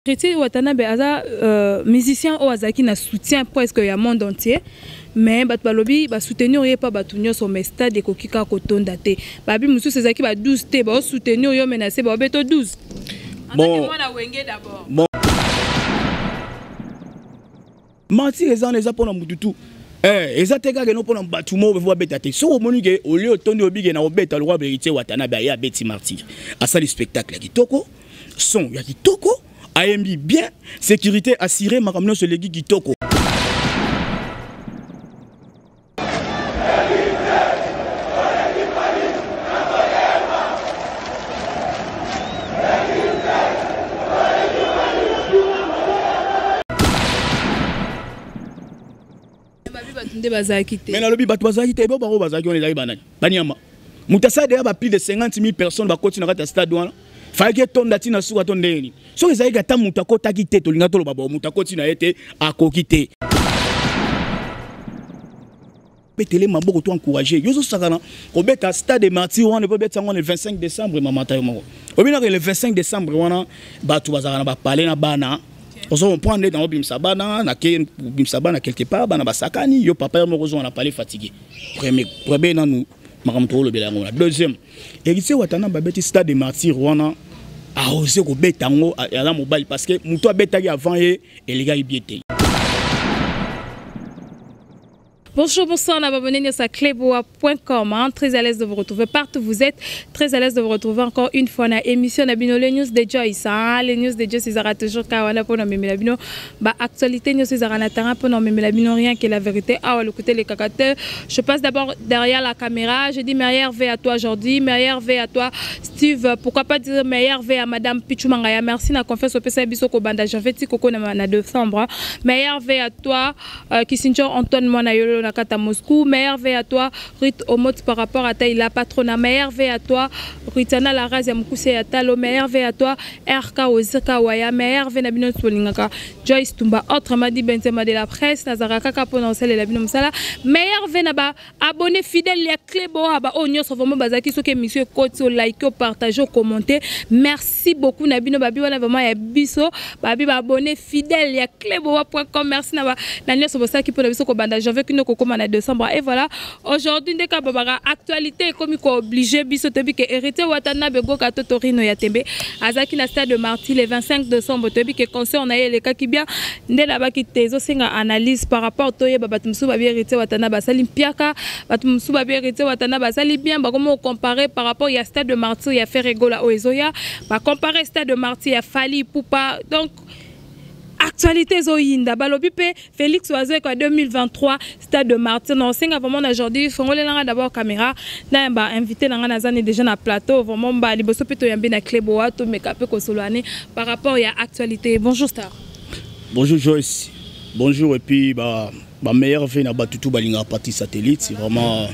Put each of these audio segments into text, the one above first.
Héritier Watanabe aza musicien oyo azalaki na soutien presque ya monde entier, mais bato balobi basoutenir ye pa bato nyonso, mais stade ekoki kaka kotonda te. Babi mosusu ezalaki ba 12 te, baosoutenir yo, mais na se baobeto 12. Bon, mwana Wenge d'abord. Bon, martyr eza wana, eza mpona mutu tu. Eza te kaka eno mpona bato moko befo babeta te. Soki omoni ke olie otondi, obike na kobeta lokwa Héritier Watanabe aye abeti martyr, asali spectacle ya kitoko, son ya kitoko, ayembi bien, sécurité assurée, makambo nyonso eleki kitoko. Babi bato nde bazalaki te. Mais nalobi bato bazalaki te, bo bango bazalaki wana ezalaki banani? Banyama. Moto asala deya ba plus de 50 000 personnes bakoti na kati ya stade wana, fayaki etonda ntina suka to ndenge nini? Soki ezalaki ata moto akotaki te, tolinga toloba bo moto akoti na ye te, akoki te. Betele maboko to encourager yo. Ozosakana kobeta stade de martyr wana mpo obeti yango le 25 décembre. Mamata yo moko obinaka le 25 décembre wana, bato bazalaka na bapale na bana. Ozo comprendre nde naobimisa bana, nake kobimisa bana quelque part, bana basakani. Yo papa yo moko ozonga na palais fatigué. Premier, premier nanu makambo tokolobela yango na deuxième. Héritier Watanabe abeti stade de martyr wana, aose kobeta yango, aza mobali, parce que moto abetaki avant ye elekaki bien te. Bonjour, bonsoir, na abonné à cleboa.com. Hein, très à l'aise de vous retrouver partout où vous êtes. Très à l'aise de vous retrouver encore une fois dans l'émission na bino, les news de Joyce. Hein, les news de Joyce, ils aura toujours kawana pour nous la bino. Ba actualité news, ils aura na terrain pour nous la bino, rien que la vérité. Ah, le côté les cacateurs. Je passe d'abord derrière la caméra. Je dis meilleur V à toi aujourd'hui, meilleur V à toi Steve. Pourquoi pas dire meilleur V à Madame Pichou Mangaya. Merci na confiance au PSA Biso Kobanda. J'en fait Koko na décembre. Meilleur V à toi Kissinger Antoine Mwana Yolo na kata Moscou. Meilleur V à toi Ruth Omot par rapport à Taïla Patrona. Meilleur V à toi Ritana Laraz ya Mukuse ya Talo. Meilleur V à toi RK Ozika Waya. Meilleur V na bino Solingaka Joyce Tumba, autrement dit Benzema de la presse. Nazara kaka pona osale la bino mosala. Meilleur V na ba abonné fidèle ya Cleboa, ba oyo nyonso vraiment bazalaki soki émission ekoti, olike, opartage, okommente. Merci beaucoup na bino babi wana vraiment ya biso, babi ba abonné fidèle ya cleboa.com. Merci na nyonso bosalaki mpona biso kobanda janvier kino kokóma na décembre. Et voilà, aujourd'hui nde kaka babaka actualité ekomi kooblige biso. Toyebi ke Héritier Watanabe Goka to Torino ya Tembe azalaki na stade de martyr le 25 décembre. Toyebi ke concert na ye elekaki bien. Nde nabaki te, ezosenga analyse par rapport toyeba. Bato mosusu babi Héritier Watanabe asali mpiaka, bato mosusu babi Héritier Watanabe asali bien. Bakomi kocompare par rapport ya stade de martyr ya Ferre Gola oyo ezoya, bacompare stade de martyr ya Fally Ipupa. Donc actualité ezoyinda. Balobi mpe Félix Wazekwa 2023 stade de martyr. Na osenga vraiment na aujourd'hui, fongolelanga d'abord caméra, nayamba invité na nga. Naza ne déjà na plateau vraiment mba liboso mpe toyambi na Cleboa, tomeka mpe kosolola ne par rapport ya actualité. Bonjour star. Bonjour Joyce, bonjour. Et puis ba meilleur ve na bato tu balingaka parti satellite. C'est vraiment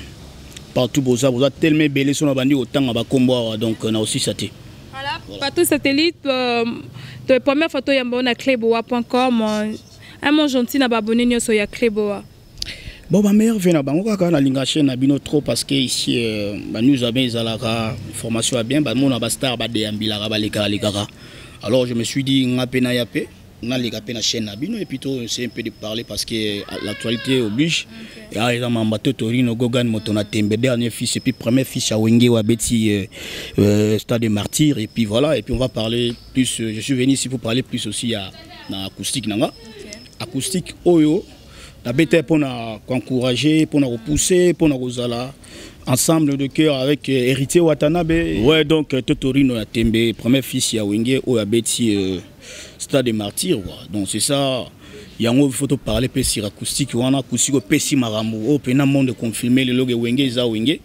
partout boza, boza tellement ebele so na bandi kotanga bakombo awa, donc na osisa te. Voilà, partout satellite, première fois toyamba na cleboa.com. Un mot gentil na baabonné nyonso ya Cleboa. Bon, bameilleur ve na bango kaka. Nalinga chaîne na bino trop parce que ici banews ya bien ezalaka, formation ya bien, bamona bastar badeyambilaka, balekaka lekaka. Alors je me suis dit nga mpe naya mpe naleka mpe na chaîne na bino et puis to essayer un peu de parler parce que l'actualité oblige. Ya eza mamba to Torino Gogan moto na tembe, dernier fils et puis premier fils ya Wenge wa beti stade de martyr. Et puis voilà, et puis on va parler plus. Je suis venu ici pour parler plus aussi ya na acoustique nanga, acoustique oyo nabeta mpona koencourager, mpona kopousser, mpona kozala ensemble de cœur avec Héritier Watanabe. Ouais, donc Totorino ya Tembe, premier fils ya Wenge oyo abeti stade de martyr quoi. Donc c'est ça yango, il faut to parler mpe sur acoustique wana. Acoustique opesi makambo oyo mpena monde confirmé lelo ke Wenge eza Wenge.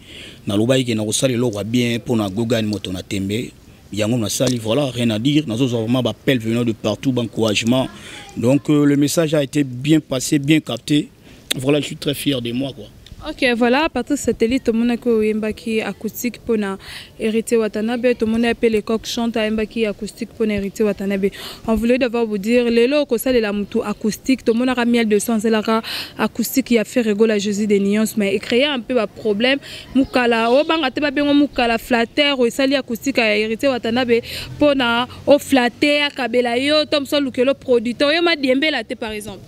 Nalobaki ke nakosala eloko ya bien mpona Gogane moto na tembe, yango nasali. Voilà, rien à dire. Nazozwa vraiment bappel venant de partout, baencouragement. Donc le message a été bien passé, bien capté. Voilà, je suis très fier de moi quoi. Ok, voilà, Patrice Satellite, tomonaki oyembaki acoustique mpona Héritier Watanabe, tomoni mpe le coq chante ayembaki acoustique mpona Héritier Watanabe. On voulait d'abord vous dire, lelo okosalela motu acoustique, tomonaka Miel de Son asalaka acoustique ya Ferre Gola, Jésus de Nuance, mais ecréer un peu baproblème. Mokala obanga te, babengo mokala flatteur, esali acoustique ya Héritier Watanabe mpona oflatter, akabela yo to mosu alukelo producteur oyo madiembela te, par exemple.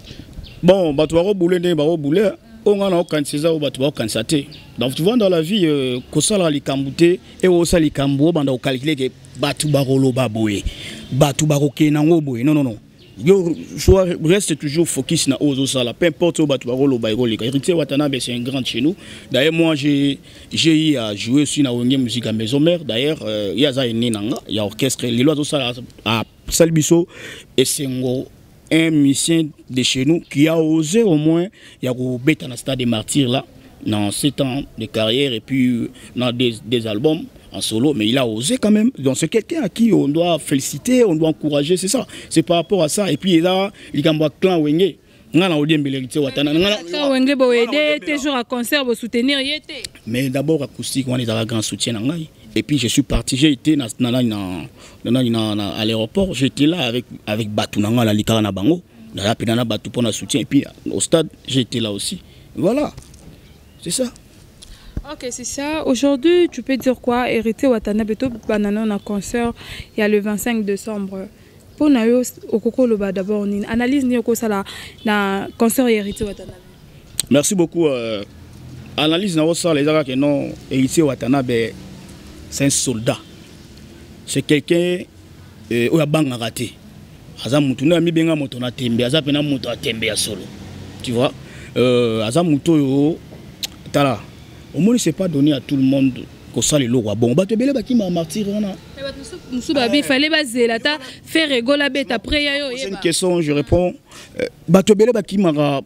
Bon, bato bakobule ndenge bakobule. Oyo ngai naokanisa eza oyo bato baokanisa te. Donc tu vois, dans la vie, kosalaka likambo te e osala likambo obanda kocalculer ke bato bakoloba boye, bato bakokende yango boye. Non, non, non, yo soit reste toujours focus na oyo ozosala, peu importe oyo bato bakoloba, ekoleka. Héritier Watanabe, c'est un grand chez nous. D'ailleurs, moi, j'ai eu à jouer aussi na Wenge Musique à Maison Mère. D'ailleurs, ye aza ene na nga ya orchestre. Lelo azosala, asali biso esengo, un musicien de chez nous qui a osé au moins ya kobeta na stade des Martyrs là, dans 7 ans de carrière et puis dans des albums en solo, mais il a osé quand même. Donc c'est quelqu'un à qui on doit féliciter, on doit encourager, c'est ça. C'est par rapport à ça. Et puis là, il y a un clan Wenge. Nga na odiembela Héritier Watana. Nga Wenge boyede toujours à concert bosoutenir ye te. Mais d'abord, acoustique wana ezalaka grand soutien na ngai. Et puis je suis parti, j'ai été na, na, na, na, na, na, à l'aéroport, j'étais là avec bato na ngai, nalikaka na bango. Naza mpe na bato mpona soutien. Et puis au stade, j'étais là aussi. Voilà, c'est ça. Ok, c'est ça. Aujourd'hui, tu peux dire quoi? Héritier Watanabe, to banana na concert, il y a le 25 décembre. Pour na yo okoko loba d'abord nini? Analyse ni okosala na concert Héritier Watanabe. Merci beaucoup. Analyse na osala ezaka que non, Héritier Watanabe, c'est un soldat. C'est quelqu'un oyo abangaka te. Aza mutu nde amibenga moto na tembe, aza mpenza moto atembe ya solo. Tu vois? Aza mutu oyo tala, omoni, c'est pas donné à tout le monde kosala eloko ya bongo. Bato ebele bakimaka Martyr wana. Mosusu babi fallait bazela ata Ferre Gola beta après ya yo. C'est une question, je réponds. Bato ebele bakimaka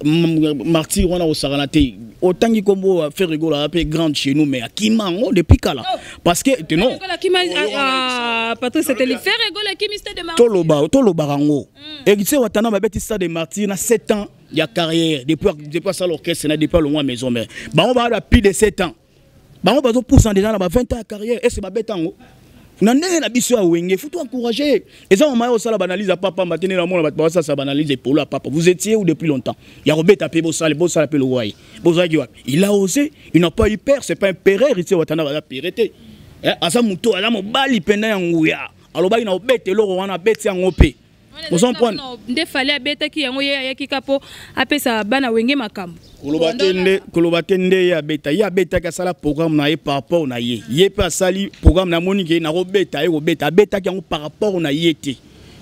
Martyr wana, kosakana te. Otangi kombo Ferre Gola mpe grande chez nous, mais akima yango depuis kala, parce que te non. Patrice, c'était Ferre Gola akimi stade de Martyr. Toloba, tolobaka yango. Héritier Watana babeti stade de Martyr na 7 ans ya carrière, depuis asala orchestre na depuis alongwa Maison Mère. Bango baa plus de 7 ans, bango bazopusa déjà na ba 20 ans ya carrière. Ese babeta yango na ndenge na biso ya Wenge. Faut encourager. Eza mama ya osala baanalyse ya papa mba te. Nde namona bato basasa baanalyse epolo ya papa. Vous étiez où depuis longtemps ya kobeta mpe bosala, bosala mpe lowai, bozalaki wapi? Il a osé, il n'a pas eu peur. C'est pas un pere. Héritier Watana baza pere te. Aza moto, aza mobali mpena ya nguya. Alobaki na obeta eloko wana, abeti yango mpe. Ozomprendre? Nde Fally abetaki yango, ye ayaki ka mpo apesa bana Wenge makambo. Koloba te nde, koloba te nde ye abeta. Ye abetaki, asala programme na ye par rapport na ye. Ye mpe asali programme na moni ke nakobeta, ye kobeta, abetaki yango par rapport na ye te.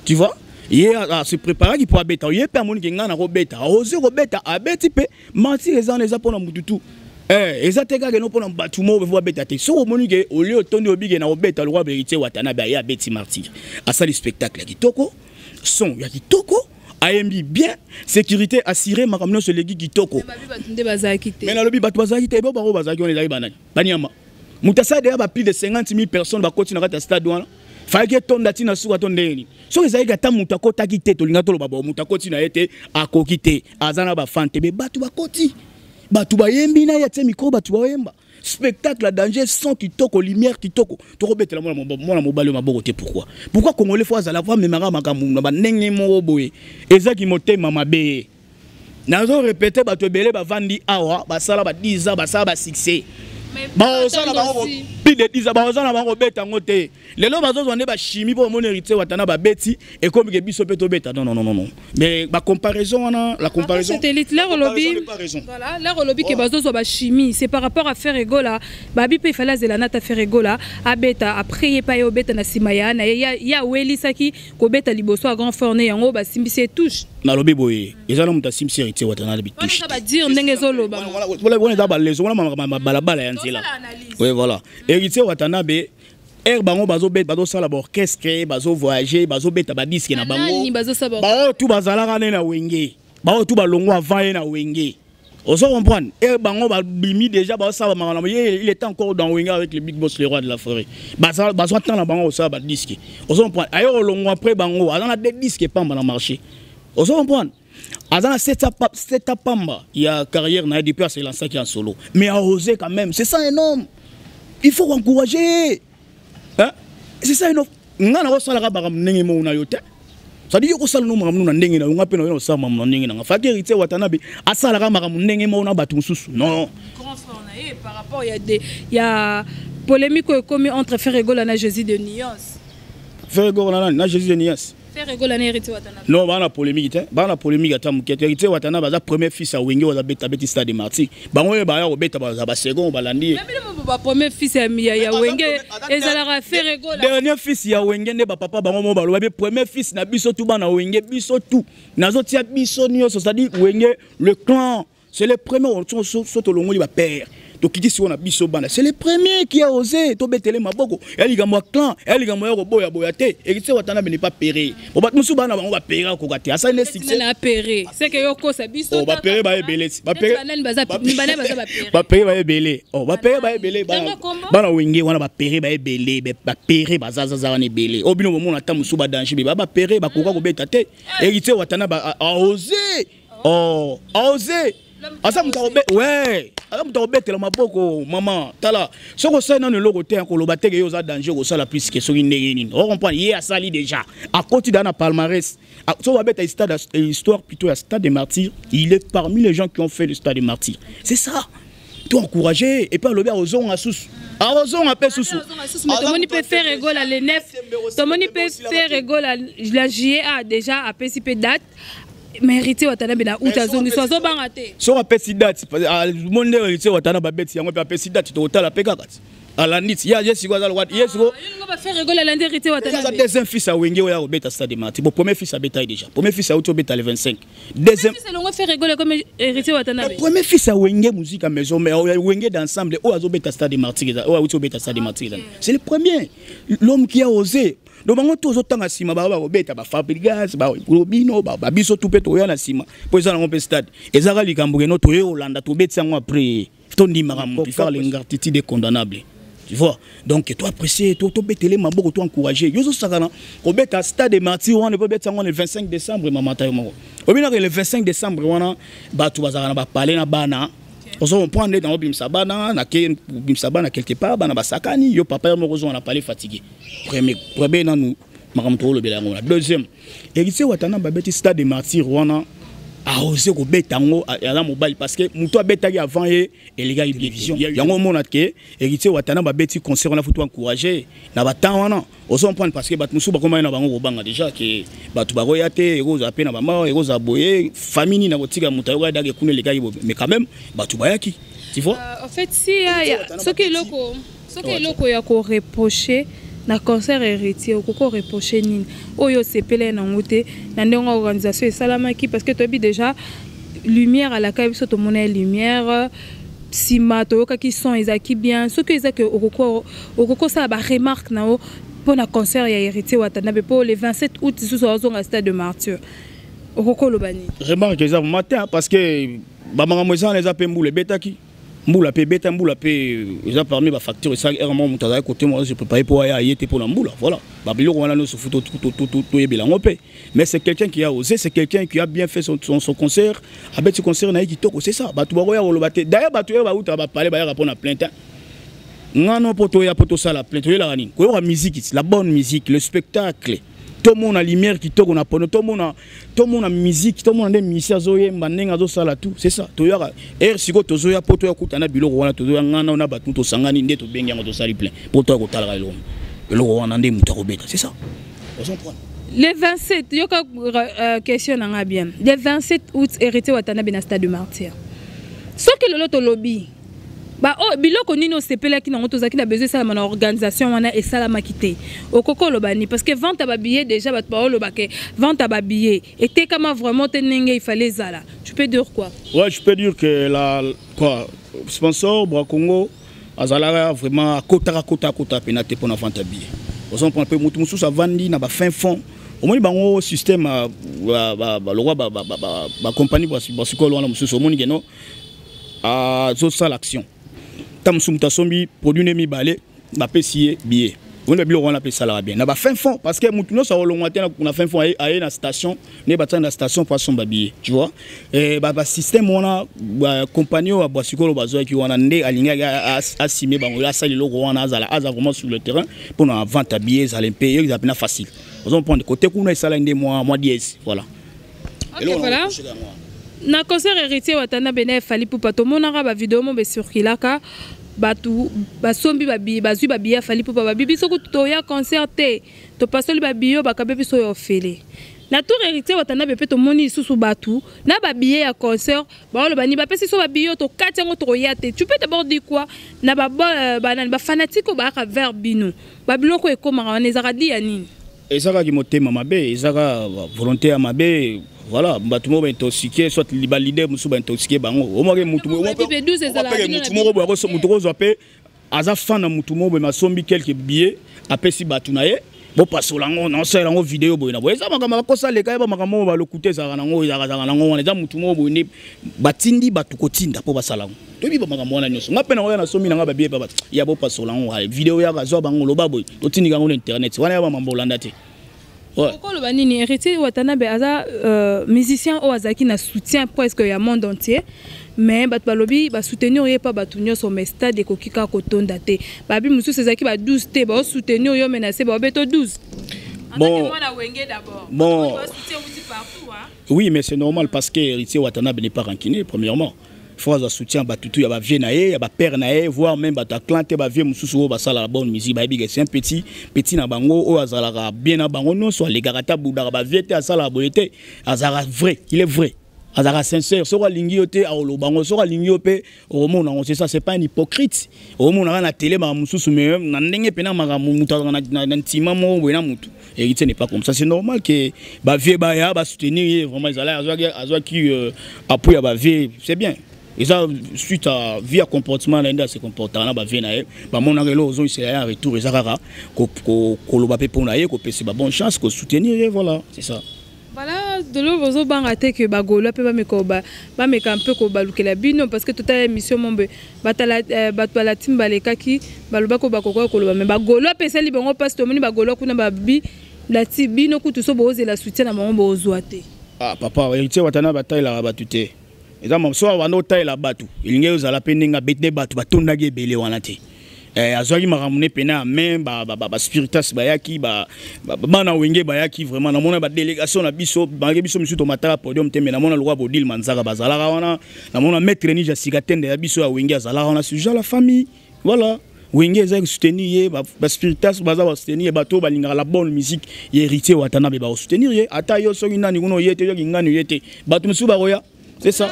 Tu vois, ye ase préparaki mpo abeta. Ye mpe amoni ke ngai nakobeta, aosi kobeta, abeti mpe. Martyr eza wana, eza mpona mutu tu. Eza te kaka eno mpona bato moko befo babeta te. Soki omoni ke olie otondi, obike na kobeta lokwa Héritier Watanabe, aye abeti Martyr, asali spectacle ya kitoko, son ya kitoko, ayembi bien, sécurité assuré, makambo nyonso eleki kitoko. Bato nde bazalaki te. Mais nalobi bato bazalaki te. Ebo bango bazalaki wana, ezalaki banani? Banyama. Moto asala deya ba plus de 50 000 personnes bakoti na kati ya stade wana, fayaki etonda ntina suka to ndenge nini? Soki ezalaki ata moto akotaki te, tolinga toloba bo moto akoti na ye te, akoki te, aza na bafan te. Me bato bakoti, bato bayembi na ye, atie micro, bato bayemba, spectacle ya danger, son kitoko, lumière kitoko. Tokobetela mwana mobali oyo maboko te? Pourquoi? Pourquoi Congolais faut azala, faut amemaka makambo na bandenge moko boye? Ezaki motema mabe. Nazo répéter, bato ebele bavandi awa, basala ba 10 ans, basala ba succès, baozala bango plus de 10 ans, baozala bango kobeta yango te. Lelo bazozwa nde bachimie mpo bamoni Héritier Watana babeti, ekomi ke biso mpe tobeta. Non, non, non, non, mais bacomparaison wana, la comparaison Satellite, l'air olobi, voilà, l'air olobi ke bazozwa bachimie, c'est par rapport à Ferre Gola. Babi mpe efali azela nata Ferre Gola abeta, après ye pa ye obeta na nsima ya na ye. Ye awelisaki kobeta liboso ya grand fort ne yango basimbisi ye touche. Nalobi boye, eza na moto asimbisi Héritier Watana bitouche. Badire ndenge ezoloba. Wana eza balezo wana, balabala ya nzela. Oui, voilà. Héritier Watanabe, ere bango bazobeta, bazosala baorchestre, bazovoyage, bazobeta badisques na bango, baoyo tu bazalaka nde na Wenge, baoyo tu balongo avant ye na Wenge. Ozo comprendre? E bango babimi déjà, bazosala makambo. Ye, il était encore dans Wenge avec le big boss, le roi de la forêt. Bazwa temps na bango kosala badisques. Ozo comprendre? Aye kolongwa après bango, aza na deux disques epamba na marché. Ozo comprendre? Aza na 7 pamba ya carrière na ye depuis aselançaki en solo. Mais a osé quand même. C'est ça un homme. Il faut encourager. Hein? C'est ça un homme. Nga na kosalaka makambo ndenge moko na yo te. C'est-à-dire yo kosala no makambo na ndenge na yo, nga mpe na yo kosala makambo na ndenge na nga. Faki Héritier Watanabe asalaka makambo ndenge moko na bato mosusu. Non. Grand frère na ye par rapport ya des ya polémique oyo ekomi entre Ferre Gola na Jésus de Nuance. Ferre Gola na nani? Na Jésus de Nuance. Ferre Gola na Héritier Watanabe. Non, bana polémique te. Bana polémique ata moke te. Héritier Watanabe aza premier fils ya Wenge oyo abeta abeti stade de Martyr. Bango oyo baya kobeta baza ba second balandi ye. Mais bino ba premier fils ya Wenge ezalaka Ferre Gola. Dernier fils ya Wenge nde ba papa bango mo baloba be premier fils na biso tout bana Wenge biso tout. Nazotia biso nyonso, c'est-à-dire Wenge le clan, c'est le premier so tolongoli ba père. Tokiti sikoyo na biso bana, c'est le premier qui a osé tobetele maboko. Ya likambo ya clan, ya likambo ya koboya boya te. Héritier Watanabe n'est pas péré. Bo bato mosusu bana bango bapéré akoka te. Asali ne succès. Na péré. C'est que yo kosa biso. Oh, bapéré ba ebele. Bapéré. Banani baza banani baza bapéré. Bapéré ba ebele. Oh, bapéré ba ebele. Bana bana Wenge wana bapéré ba ebele, bapéré baza zaza wana ebele. Oh bino bomona ata mosusu ba danger ba bapéré bakoka kobeta te. Héritier Watanabe a osé. Oh, a osé. Aza moto akobe, ouais, aza moto akobetela maboko mama. Tala, soki osali nano eloko te, koloba te ke yo oza danger kosala plus ke soki ndenge nini. O comprendre, ye asali déjà. Akoti da na palmarès. So babeta stade, histoire plutôt ya stade des Martyrs, il est parmi les gens qui ont fait le stade des Martyrs. C'est ça. To encourager et puis alobi azonga susu. Azonga pe susu. Mais tomoni pe Ferre Gola le 9. Tomoni pe Ferre Gola la JA déjà apesi pe date. Mais Héritier Watanabe na août azongi so azobanga te. So apesi date, monde Héritier Watanabe babeti yango pe apesi date tokotala pe kaka ti. Alandi ti ya ye sikoyo aza lokwa ye sikoyo. Yo ningo ba Ferre Gola alandi Héritier Watanabe. Aza deuxième fils ya Wenge oyo akobeta stade de Martyrs. Bon, premier fils abeta ye déjà. Premier fils auti obeta le 25. Deuxième fils elongo Ferre Gola comme Héritier Watanabe. Le premier fils ya Wenge musique à maison mais ya Wenge d'ensemble oyo azobeta stade de Martyrs oyo auti obeta stade de Martyrs. C'est le premier l'homme qui a osé. Donc bango to ozotanga nsima ba bakobeta ba Fabregas ba Robino ba biso tout pe toya na nsima po eza nango mpe stade ezaka likambo keno toye kolanda tobeti yango après tondimaka motu faire l'ingratitude est condamnable, tu vois. Donc to apprécier to tobetele maboko, to encourager yo ozosakana kobeta stade de Martyr wana po beti yango le 25 décembre. Mamata yo moko obinaka le 25 décembre wana bato bazalaka na bapale na bana, ozo comprendre, nde obimisa bana nake obimisa bana quelque part, bana basakani, yo papa yo moko ozonga na palais fatigué. Premier, premier nanu makambo tokolobela yango wana. Deuxième, Héritier Watanabe babeti stade de Martyr wana, aose kobeta yango, aza mobali parce que moto abetaki avant ye elekaki télévision yango. Omona ke Héritier Watanabe babeti concert wana, faut encourager na batemps wana, ozo comprendre, parce que bato mosusu bakomaki na bango kobanga déjà ke bato bakoya te, ekozala mpe na bamort, ekozala boye, famille nini akotika moto ayoka dake kuna elekaki boye. Mais quand même bato bayaki, tu vois. En fait si ya soki eloko ya koreproche na concert Héritier, okoki koreproche nini oyo osepele nango te na ndenge organisation esalamaki? Parce que toyebi déjà lumière alaka biso, tomona ye lumière, nsima toyokaki son ezalaki bien. Soki ezaki okoki kosala baremarque na yo mpo na concert ya Héritier Watanabe mpo le 27 août lisusu azonga stade de Martyr, okoki oloba nini? Remarque eza matin parce que bamakambo eza wana eza mpe mbula ebetaki, mbula mpe ebeta, mbula mpe eza parmi bafacteur esalaki ere moko moto azalaki kote moko se préparé mpo aya aye te mpo na mbula. Voilà, babiloko wana nyonso fu toyebela yango mpe. Mais c'est quelqu'un qui a osé, c'est quelqu'un qui a bien fait son concert. Abeti concert na ye kitoko, c'est ça. Bato bakoya koloba te. D'ailleurs bato oyo bautaka bapale bayaka mpo na plainte ngano mpo toya mpo tosala plainte. Toyelaka nini? Koyoka musique, la bonne musique, le spectacle, tomona lumière kitoko na pono, tomona musique, tomona nde musicien azoyemba, ndenge azosala tout. C'est ça toyaka ere. Sikoyo tozoya mpo toya kutana biloko wana, tozoya ngana na bato tosangani nde tobengi yango, tosali plein mpo toya kotalaka eloko wana nde moto akobeta. C'est ça, ozomprendre. Le 27, yoka question nanga bien. Le 27 août, Héritier Watanabe na stade de Martyr, soki lelo tolobi ba oh, biloko nini osepelaki nango, tozalaki na besoin esalama na organisation wana esalamaki te, okoki oloba nini? Parce que vente ya babillet déjà bato baoloba ke vente ya babillet etekama vraiment te ndenge il fallait ezala. Tu peux dire quoi? Ouais, je peux dire que la quoi, sponsor Bracongo azalaka vraiment akotaka kota akota pena te mpona vente ya billet. Ozomprendre mpe motu mosusu avandi na bafin fond, omoni bango système lokwa bacompagnie basikoyo wana mosusu, omoni keno azosala action ta mosusu, moto asombi produit nde mibale, bapesi ye billet. Wona biloko wana mpe esalaka bien na bafin fond, parce que motu nyonso akolongwa te na fin fond, aye na station nde batia na station mpo asomba billet, tu vois. Basystème wana, compagnie oyo ya sikoyo bazwaki wana nde alingaki asime bango, asala eloko wana, azala aza vraiment sur le terrain mpona vente ya billet ezala mpe ezala mpena facile. Ozomprendre côté kuna esala nde mwa dièse, voilà. Ok, voilà. Na concert Héritier Watanabe na Fally Ipupa, tomonaka bavideo mo becirculaka, bato basombi bazwi babillet ya Fally Ipupa, babi biso kutu toya concert te, topasoli babillet, bakabe biso oyo ofele. Na tour Héritier Watanabe mpe tomoni lisusu bato na babillet ya concert, baoloba ni bapesi so babillet oyo, tokati yango, tokoya te. Tu peux d'abord dire quoi na banani bafanatique oyo bayaka vers bino? Babiloko ekomaka wana ezalaka di ya nini? Eza kaka motema mabe, eza kaka volonté ya mabe, voilà. Bato moko baintoxiqué, soit baleader mosusu baintoxiqué bango. Omwake mutu moko boye, motu kozwa mpe aza fan na mutu moko boye, masombi quelques billets, apesi bato na ye, bopasola yango, naosalela yango video boye na boye. Eza makambo bakosa leka, yeba makambo oyo balokute ezalaka nango, ezalaka nango wana. Eza mutu moko boye nde batindi bato kotinda mpo basala yango. Toyebi bamakambo wana nyonso. Nga mpe nango ya nasomi nanga babillet pa bato ya bopasola yango, video yaka zwa bango, loba boye, totindika yango na internet wana ya bamambo olanda te. Okoloba nini? Héritier Watanabe aza musicien oyo azalaki na soutien presque ya monde entier, mais bato balobi basoutenir ye mpa bato nyonso, mais stade ekoki kaka kotonda te. Babi mosusu ezalaki ba 12 te, baosoutenir yo, me na se baobeto 12. Bon, oui, mais c'est normal, parce que Héritier Watanabe n'est pas rancunier. Premièrement, faut aza soutien batutu ya bavieux na ye, ya bapère na ye, voire même bato ya clan te, bavieux mosusu oyo basala la bonne musique, bayebi ke c'est un petit petit na bango oyo azalaka bien na bango nyonso, alekaka te, abudaka bavieux te, asalaka boye te, azalaka vrai, il est vrai, azalaka sincère. Soki alingi yo te, akoloba yango. Soki alingi yo mpe, okomona yango. C'est ça, c'est pas un hypocrite. Okomonaka na télé makambo mosusu, mais na ndenge mpena makambo moto azalaka na ntima moko boye na motu. Héritier n'est pas comme ça. C'est normal que bavieux baya basoutenir ye. Vraiment, ezala azwaki appui ya bavieux, c'est bien. Eza suite à vie ya comportement na ye nde ase comportaka na bavieux na ye, bamonaka eloko ozongisela ye en retour, eza kaka koloba mpe mpo na ye, kopesa ba bonne chance, kosoutenir ye, voilà, c'est ça. Voilà, dolo bozobanga te ke bagaulois mpe bameka mpe kobalukela bino? Parce que totala émission mombe, bato balatimi balekaki, balobaki oyo bakokoka koloba, mais bagaulois mpe esali bango mpasi. Tomoni bagaulois kuna babi lati bino kutu so bozela soutien na bango, bozwa te. Ah papa, Héritier Watana batalelaka bato te. Eza so banda otalela bato, elingi ozala mpe ndenge abeti nde bato batondaki ebele wana te. Azwaki makambo ne pene ya main, baspiritas bayaki, bana Wenge bayaki. Vraiment, namona badélégation na biso bange, biso misusu tomataka podium te, mais namona lokwa Bodile Manzaka bazalaka wana, namona maître Nija Sika Tende ya biso ya Wenge azalaka wana, sujet la famille, voilà. Wenge ezaki soutenir ye, baspiritas baza basoutenir ye, bato oyo balingaka la bonne musique ye Héritier Watanabe bakosoutenir ye. Ata yo soki nani kuna oye te, yoki ngani oye te, bato mosusu bakoya, c'est ça.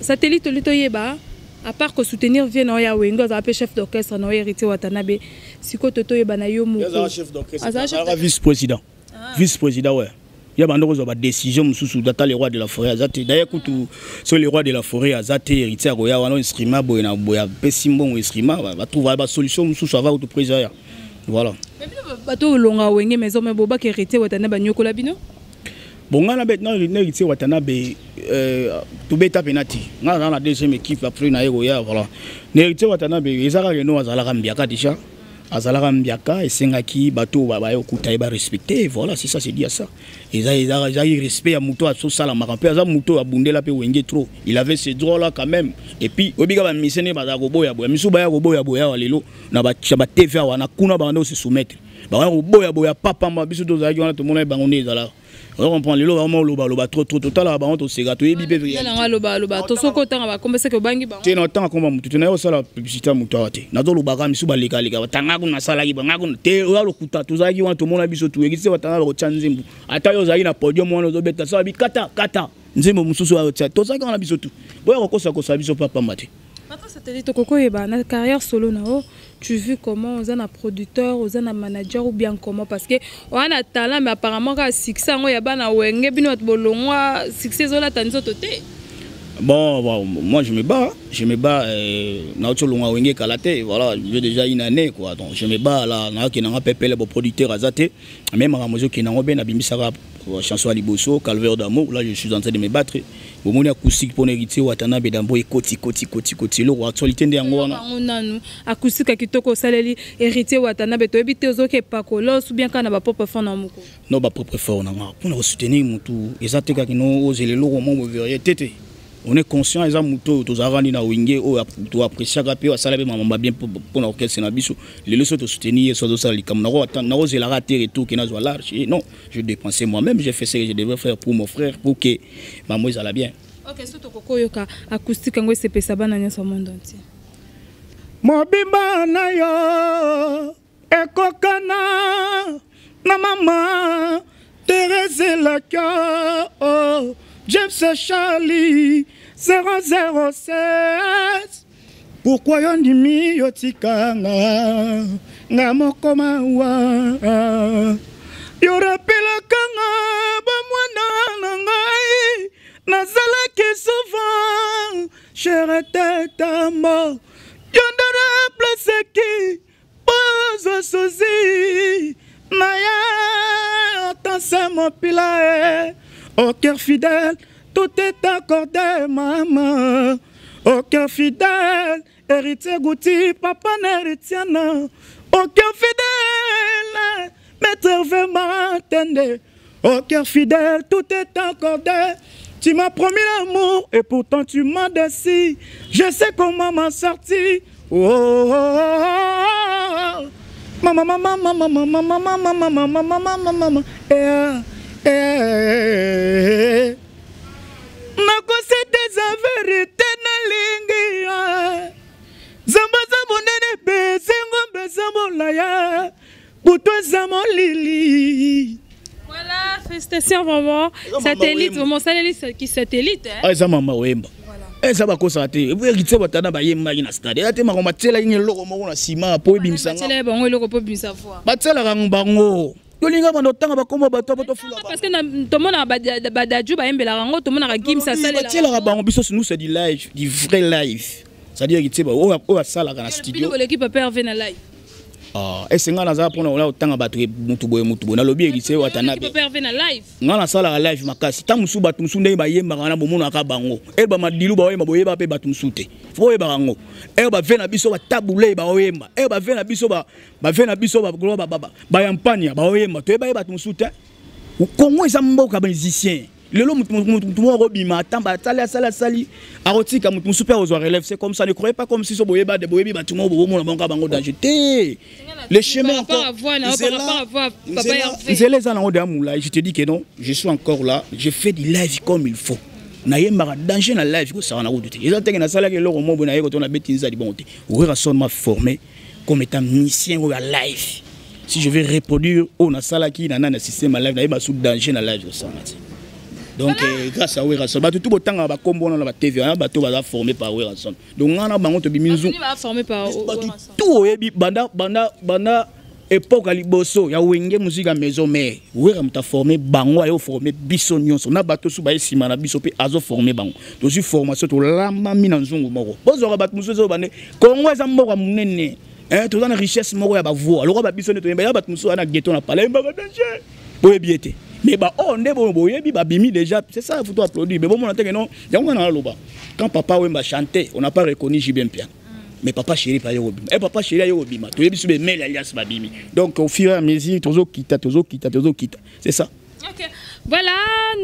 Satellite oli toyeba, à part kosoutenir vieux na oyo ya Wenge, azala mpe chef d'orchestre na oyo Héritier Watanabe. Sikoyo to toyeba na yo moko. Chef d'orchestre, vice président, vice président, ouais. Ya bando kozwa badécision mosusu ata le roi de la forêt aza te. D'ailleurs kutu, so le roi de la forêt aza te, Héritier akoya wana, instrument boye na boye, apesi mbongo instrument, batrouva basolution mosusu ava kutu président ya, voilà. Bato olonga Wenge Maison, me bobaka Héritier Watanabe banyokola bino. Bon, nga na Héritier Watanabe tobeta mpena te. Nga naza na deuxième équipe après na ye koya, voilà. Na Héritier Watanabe eza kaka eno azalaka mbiaka déjà, azalaka mbiaka, esengaki bato baya okuta ye barespecte, voilà, c'est ça, c'est dit à ça. Ezalaki respect ya moto azosalamaka mpe aza moto oyo abundela mpe Wenge trop, il avait ce droit là quand même. Et puis oyebika bamise nde bazala koboya boya, misu baya koboya boya awa lelo na batv awa na kuna, banda ose soumettre, bakoya koboya boya papamba. Biso tozalaki wana, tomona bango nde ezalaka. Ocomprendre, lelo bango oloba loba trop trop, totalaka bango, toseka, toyebi mpe. Aloba aloba to soki otanga bakombe seke obangi bango. Te, na otanga komba motu te, naye osala publicité ya motu awa te. Nazolobaka misu balekaleka, batanga kuna, nasalaki banga kuna te, oya lokuta. Tozalaki wana, tomona biso tuyekisi te. Batanga bakotya nzembo, ata yo ozalaki na podium wana, ozobeta sala bikata kata nzembo mosusu oyo otya, tozalaki wana biso tu. Boya kokosakosa biso mpa pamba te. Patron Satellite, tokokoyeba na carrière solo na yo, tu vis comment? Oza na producteur, oza na manager ou bien comment? Parce que oza na talent, mais apparemment kaka succès yango ya bana Wenge, bino bato bolongwa, succès ezolata nzoto te. Bon, moi je me bats, je me bats, nauti olongwa Wenge kala te, voilà, j'ai déjà une année quoi, donc je me bats là, naokende nga pepele, bo producteur aza te, mais makambo ezokende yango mpe nabimisaka. Chanson ya liboso, Calvaire d'amour, là je suis en train de me battre. Bomoni acoustique mpona Héritier Watanabe dambo ekoti koti koti koti, eloko actualité nde yango wana. Bango nanu acoustique ya kitoko osaleli Héritier Watanabe, toyebi te ozoki epakolos ou bien kaka na bapropre fond na moko? No, bapropre fort na nga mpona kosoutenir motu eza te kaka no ozela eloko mo boverie te te. On est conscient, eza motu oyo tozalaka nini na Wenge, oyo toappréciaka mpe asala mpe makambo bien mpona orchestre na biso. Lelo so tosoutenir ye, so azosala likambo, nakozelaka te retour ke nazwa large. Non, je dépensais moi-même, j'ai fait ce que je devais faire pour mon frère, pour que mamo ezala bien. Ok, so tokoki oyoka acoustique yango, esepesa bana nyonso monde entier. Mobimba na yo ekokana na mama Thérèse Laka, oh, James Charlie 006. Pourquoi yo ndimi yotikanga nga moko mawa? Yo rappelaka nga bamwana na ngai, nazalaki souvent chere tetamo. Yo nde remplaceki pozo suzi na ye atanse mopila e. Au cœur fidèle, tout est accordé, maman. Au cœur fidèle, Héritier Gouti, papa Héritiana. Au cœur fidèle, maître Hervé Matende. Au cœur fidèle, tout est accordé. Tu m'as promis l'amour et pourtant tu m'as déçu. Je sais comment m'en sortir. Oh. Maman, maman, maman, maman, maman, maman, maman, maman, maman, maman. Eh, eh. Nakosi te, eza vérité, nalingi. Nzambe aza monene, bezengo eza molaya, butu eza molili. Voilà, félicitations vraiment. Satellite, vraiment, satellite qui satellite. Hein? Ah, eza mama oyemba, eza bakosaka te. Héritier batana bayembaki na stade, eza te makambo batielaki eloko moko na nsima po ebimisanga. Batiela bango eloko po ebimisa voix. Batielaka bango, tolinga bando otanga bakombo bato po tofula. Parce que tomonaka badaju bayembelaka yango, tomonaka Gims asalelaka. Batielaka bango. Biso, nous, c'est du live, du vrai live, c'est-à-dire héritier oyo asalaka na studio. Oleki papa Hervé na live? Ese ngai naza mpona ola otanga bato, mutu boye, mutu boye. Nalobi Héritier Watanabe. Papa Hervé na live. Ngai nasalaka live makasi. Ntango mosusu bato mosusu ndenge bayembaka wana, bomonaka bango ere bamadilu baoyemba, boyeba mpe bato mosusu te. Fo oyebaka yango ere bave na biso batabulei baoyemba, ere bave na biso, bave na biso bayampania baoyemba, toyeba ye bato mosusu te. Kongo eza mboka musicien. Lelo mutu moko akobima, atamba, asali, asali, asali, akotika, mutu mosusu mpe akozwa relève. C'est comme ça. Ne croyez pas comme si so boyeba de boyebi bato moko, bobomona bango bango danger te. Le chemin encore, nzela eza nango deya molai. Je te dis que non, je suis encore là, je fais du live comme il faut. Nayembaka danger na live, kosaka na kutu te. Eza teke nasalaki eloko moko boye, naye koto nabeti nzali bongo te. Werrason m'a formé comme étant musicien oyo ya live. Si je vais reproduire oyo nasalaki na nani na système ya live, nayeba su danger na live kosanga te. Donc grâce à Werrason, bato tu botangaka bakombo wana na batv wana, bato baza formé par Werrason. Donc ngai na bango tobimi nzu. Bato tu oyebi banda banda banda époque ya liboso ya Wenge Musica Maison Mère, Wera moto aforme bango, aye oforme biso nyonso na bato so baye nsima na biso mpe azoforme bango. Tozwi formation, tolambami na nzungu moko. Bozwaka bato mosusu ezoba nde Kongo eza mboka monene, toza na richesse moko ya bavoix lokola babiso nde toyemba ya bato mosusu wana ghetto na pala yembaka danger, boyebi ye te. Mais baoyo nde boyo boyebi babimi déjà, c'est ça, faut applaudir. Mais bomona teke non, yango wana naloba, quand papa Wemba chantait, on n'a pas reconnu JB Mpiana, mais papa chéri pa yoko bima e papa chéri ayoko bima, toyebi so bemeli alias babimi. Donc au fur et à mesure tozokita, tozokita, tozokita, c'est ça. Ok. Voilà,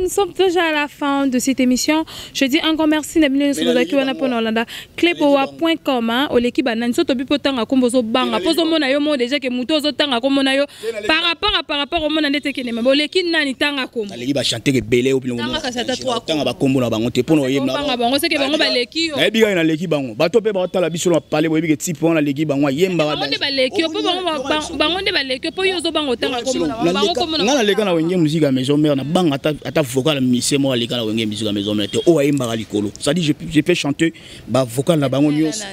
nous sommes déjà à la fin de cette émission. Je dis un grand merci na bino nyonso bozalaki wana mpona olanda cleboa.com. Oleki banani? So tobi mpo otanga kombo, ozobanga mpo ozomona yo mo déjà ke moto ozotanga kombo na yo par rapport omona nde tekende mabe. Oleki nani? Tanga kombo. Naleki bachanteur ebele. Otanga bakombo na bango te mpona oyeba bango seke bango baleki yo. Nayebi kaka naleki bango. Bato mpe baotala biso na pale, boyebi ke type wana aleki bango, ayembaka. Bango nde baleki yo mpo bango nde baleki yo mpo yo ozobanga otanga kombo na bango, kombo. Nga naleka na Wenge Musica Maison Mère, na banga ata vocal musicien moko aleka na Wenge Musica Maison Mère te oyo ayembaka likolo. C'est-à-dire je peux chanter bavocal na bango nyonso,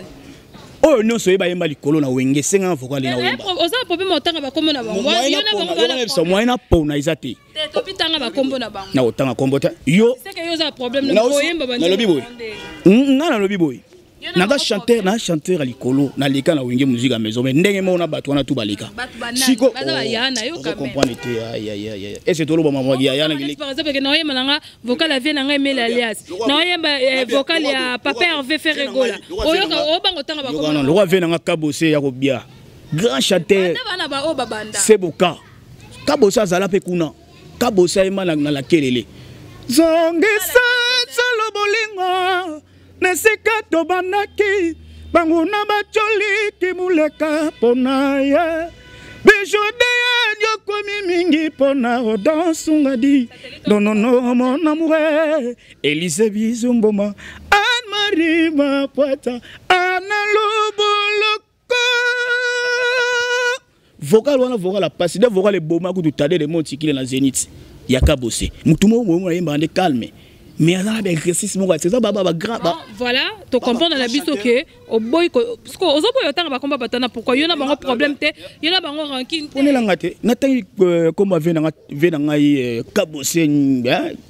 oyo nyonso oyeba yemba likolo na Wenge, esengaka vocal na Wemba. Oza na problème otanga bakombo na bango? Moyen na pona eza te. Topitanga bakombo na bango. Na kotanga kombo te yo. Yo oza problème oyemba. Nalobi boye, nga nalobi boye. Naza chanteur, na chanteur ya likolo, naleka na Wenge Musique ya Maison, mais ndenge moko na bato wana tu baleka. Siko comprendre te ese toloba mama ya ya. Par exemple ke naoyemba nanga vocal ya vie na ngai Emile Alias, naoyemba vocal ya papa Hervé Ferregola, oyoka obanga otanga bakoma lokwa vie nanga Kabose ya kobia grand chanteur Seboka. Kabose azala mpe kuna. Kabose ayemba na lakelele zongisa solo bolingo nesika tobandaki banguna batioliki muleka mpona ye bijude yokomi mingi mpona odansunga di nonono mon amoureux Elise Bizumboma Anne-Marie Mapwata Anna Lubuloko. Vocal wana, vocal ya pasi nde vocal eboma kutu tade de motikile na Zénith ya Kabose. Mutu moko boye ayembaka nde calme, mais aza na baexercice moko eza ba grand. Voilà, tocomprendre na biso ke oboyi, ozoboyi otanga bakomba bato wana. Pourquoi? Yo na bango problème te, yo na bango rancune te? Ponelanga te, natangi komba ve na ngai Kabose.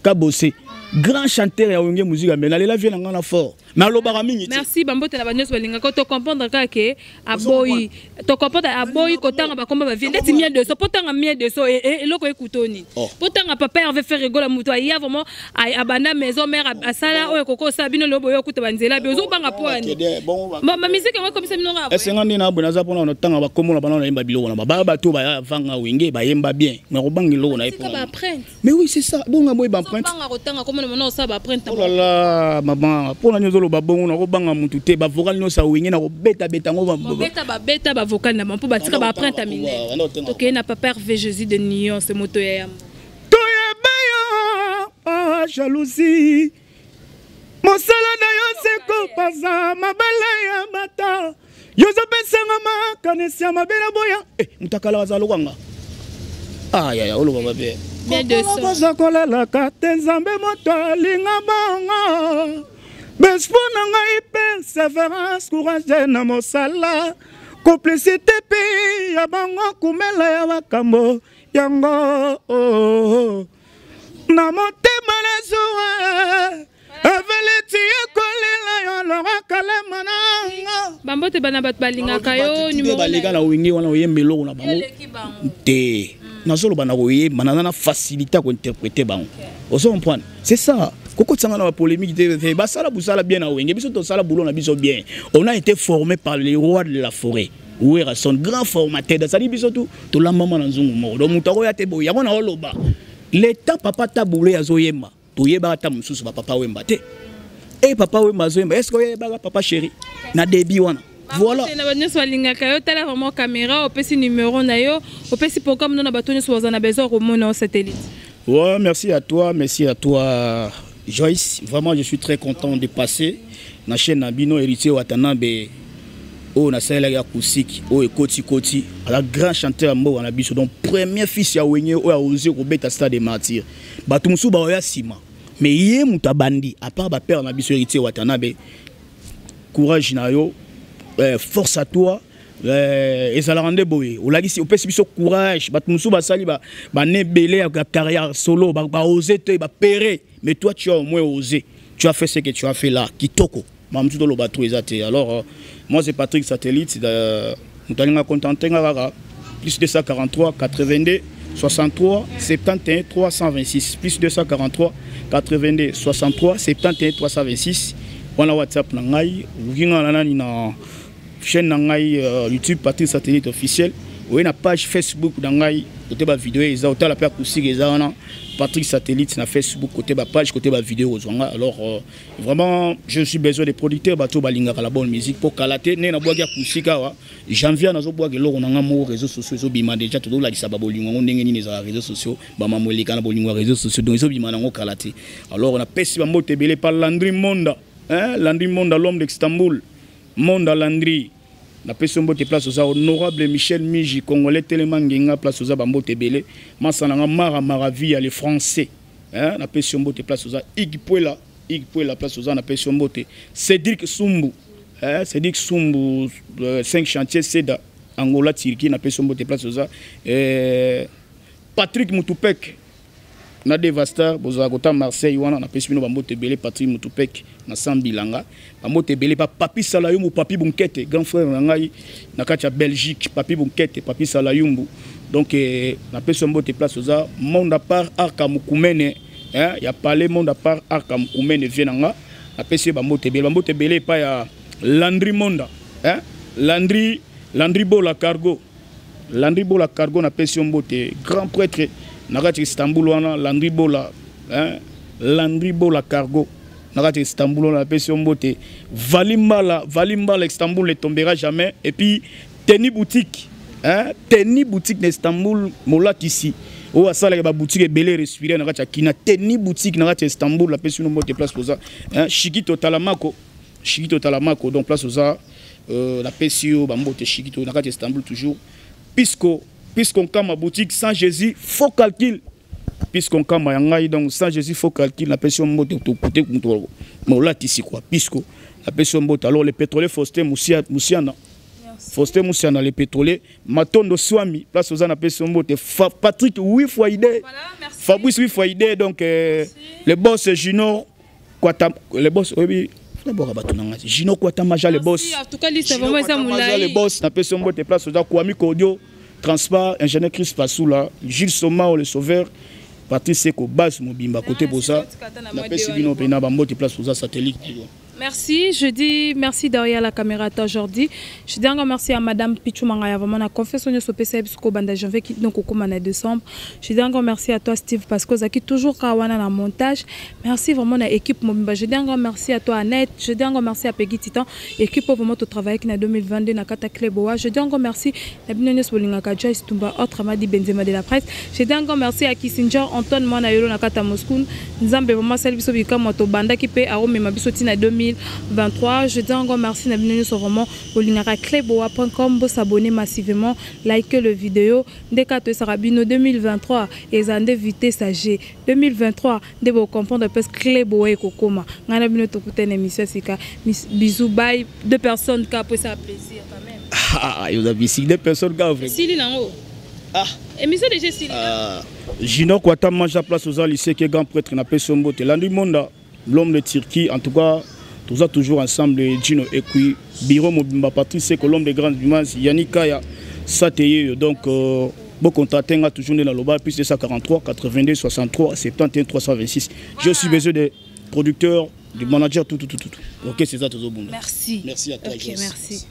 Kabose grand chanteur ya Wenge Musique, mais nalela vie na ngai na fort, mais alobaka mingi te. Merci, bambote na banyonso balingaka. Tocomprendre kaka ke aboyi, tocomprendre aboyi kotanga bakomba bavie ndeti Mien de So. Mpo tanga Mien de So, eloko ekutoni mpo tanga papa Hervé Ferregola, moto aya vraiment abanda Maison Mère, asala oyo ekoki osala bino lelo boye okuta banzela bi ozobanga po ani bamisike yango ekomisa bino kaka. Esenga nde na boye naza mpona natanga bakombo na bana, nayemba biloko na baya bato baya vanga Wenge, bayemba bien, mais kobanga eloko na ye. Mais oui, c'est ça, bonga boye baempreinte. Banga kotanga komona mona osala baempreinte. Oh là là, mama, mpona nini ozoloba bongo? Nakobanga mutu te. Bavocal nyonso ya Wenge nakobetabeta yango. Bobeta, babeta bavocal na bango mpo batika baempreinte ya minene. Tokei na papa Hervé Jésus de Nuance, moto ya yambo. Toyeba yo, jalousie mosala na yo se kopaza mabala ya bata, yozopesanga makanisi ya mabe na boya. Moto akala aza lokwanga ayaya oloba mabe baza kolalaka te. Nzambe moto alinga bango bespo na ngai, persévérance, courage na mosala, complicité mpe ya bango kumela ya makambo yango na motema nazuwa aveleti ekolela yo Lora Kalema nanga. Bambote bana bato balingaka yo. Numéro baleka na Wenge wana, oyemba eloko na bango te. Nazoloba na koyemba, naza na facilité ya kointerpréter bango, ozo comprendre? C'est ça, kokotisanga na bapolémique te. Basala busala bien na Wenge, biso tosala boulot na biso bien. On a été formé par les rois de la forêt, Werrason, grand formateur. Asali biso tu tolambama na nzungu moko. Donc moto akoya te boye yango na oloba l'état. Papa Tabu Ley azoyemba, toyebaka ata mosusu bapapa Wemba te. E papa Wemba azoyemba, est ce que oyebaka papa chéri na débit wana? Voilà. Na bato nyonso balingaka yo, tala vraiment caméra, opesi numéro na yo, opesi programme no na bato nyonso baza na besoin komona yo satellite. Ouais, merci à toi, merci à toi Joyce. Vraiment, je suis très content de passer na chaîne na bino. Héritier Watanabe oyo nasalelaki ya kusiki oyo ekotikoti, aza grand chanteur ya mboka na biso. Donc premier fils ya Wenge oyo aoze kobeta Stade de Martyr. Bato mosusu baoya nsima, mais ye moto abandi à part bapère na biso. Héritier Watanabe, courage na yo, force à toi. Ezalaka nde boye, olakisi, opesi biso courage. Bato mosusu basali bane ebele ya carrière solo, baose te, bapere, mais toi tu as au moins osé, tu as fait ce que tu as fait là, kitoko. Mamutu toloba trop eza te. Alors moi c'est Patrick Satellite. Moto alinga contente nga kaka plus 243 82 63 71 326, plus 243 82 63 71 326 wana WhatsApp na ngai. Oluki nga na nani na chaîne na ngai YouTube, Patrick Satellite officiel. Oye na page Facebook na ngai, kote bavideo eza, otala mpe acoustique eza wana, Patrick Satellite na Facebook, kote bapage, kote bavideo kozwa nga. Alors vraiment, je suis besoin de producteurs, bato balingaka la bonne musique, mpo kala te ndenge nabwaki acoustique awa, janvier nazobwaka eloko na nga moko, réseaux sociaux ezobima déjà. Tozolakisa babolingo yango ndenge nini ezala, réseaux sociaux bamamo eleka na bolingo ya réseaux sociaux, donc ezobima nango kala te. Alors napesi bambote ebele pa Landry Monda, hein? Landry Monda, l'homme d'Istanbul, Monda Landry, napesi yo mbote place oza. Honorable Michel Miji, congolais telema ngenga, place oza, bambote ebele. Masa nanga Mara Maraville ya le français, hein? Napesi yo mbote place oza. Ig Pwela, Ig Pwela, place oza, napesi yo mbote. Cédric Sumbu, hein? Cédric Sumbu, 5 chantier seda Angola, Turquie, napesi yo mbote place oza. Patrick Mutupek. Na Devastar bozala kota Marseille wana, napesi bino bambote ebele. Patrik Mutupek na Sambilanga, bambote ebele. Pa Papi Salayumbu, Papi Bunkete, grand frère na ngai na kati ya Belgique, Papi Bunkete, Papi Salayumbu, donc napesi yo mbote place oza. Monde à part Arka Mukumene, hein, ya palais monde à part Arka Mukumene, vie na nga, napesi ye bambote ebele, bambote ebele epai ya Landry Monda, hein, Landry, Landry Bola Cargo, Landry Bola Cargo, napesi yo mbote, grand prêtre na kati ya Istanbul wana, Landry Bola, hein, Landry Bola Cargo na kati ya Istanbul wana, napesi yo mbote. Vali Mbala, Vali Mbala, Istanbul ne tombera jamais. Et puis Teni Boutique, hein, Teni Boutique na Istanbul, molatisi oyo asalaka baboutique ebele, respire na kati ya Kina, Teni Boutique na kati ya Istanbul, apesi bino mbote place oza, hein. Shikito Talamako, Shikito Talamako, donc place oza, napesi yo bambote, Shikito na kati ya Istanbul toujours. Pisco, Pisco Nkama boutique, sans Jésus faux calcul, Pisco Nkama ya ngai, donc sans Jésus faux calcul, napesi yo mbote, tokute moto molatisi quoi, Pisco, napesi yo mbote. Alors le pétrolier Faustin Musiana, Faustin Musiana le pétrolier, Matondo Swami, place oza, napesi yo mbote. Patrick Wifoide. Voilà, merci. Fabrice Wifoide, donc le boss Junior Kwata, le boss oyebi naboka bato na ngai, Junior Kwata Maja, le boss. En tout cas, liste vraiment eza molai. Le boss, napesi yo mbote place oza. Kwami Kodio Transport, ingénieur Chris Passoula, Gilles Somao le sauveur, Patrice Seko base mobimba côté bosa, napesi bino mpena bambote place oza, satellite. Merci, je dis merci derrière la caméra aujourd'hui. Je dis encore merci à Madame Pichou Mangaya, vraiment la confiance au PCB banda janvier qui donc au en décembre. Je dis encore merci à toi Steve parce que qui toujours kawana na montage. Merci vraiment à l'équipe mobimba. Je dis encore merci à toi Annette. Je dis encore merci à Peggy Titan, équipe vraiment tout travail qui na 2022 na kata Cleboa. Je dis encore merci à bino nyonso bolingaka Joyce Tumba, autrement dit Benzema de la presse. Je dis encore merci à Kissinger Antoine Mwana Yolo na kata Moscou. Nzambe vraiment sali biso bikamwa, to banda ki pe aromema biso tina 2023. Je dis encore merci na bino nyonso vraiment bolingaka cleboa.com, s'abonner massivement, liker le vidéo. Ndeka toyesaka bino 2023 eza nde vitesse ya G. 2023 nde bocomprendre parce Cleboa ekokoma. Ngai na bino tokutana émission sika. Bisous, bye. Deux personnes ka po esa plaisir quand même. Ah, yoza bisik deux personnes ka vrai. Sili nango. Ah. Émission déjà sili. Ah. Junior Kwata Manja, place aux lycée qui est grand prêtre, napesi yo mbote. Landry Monda, l'homme de Turquie, en tout cas toza toujours ensemble. Gino Ekui, bureau mobimba, Patrice Colombe de Grande Dimanche, Yannick Kaya Sateye, donc bon, contacter nga toujours nde naloba plus 243 82 63 71 326. J'ai aussi besoin de producteurs, de managers, tout, tout, tout, tout. Ok, c'est ça, tozobunda. Merci. Merci à toi. Ok. Joyce. Merci.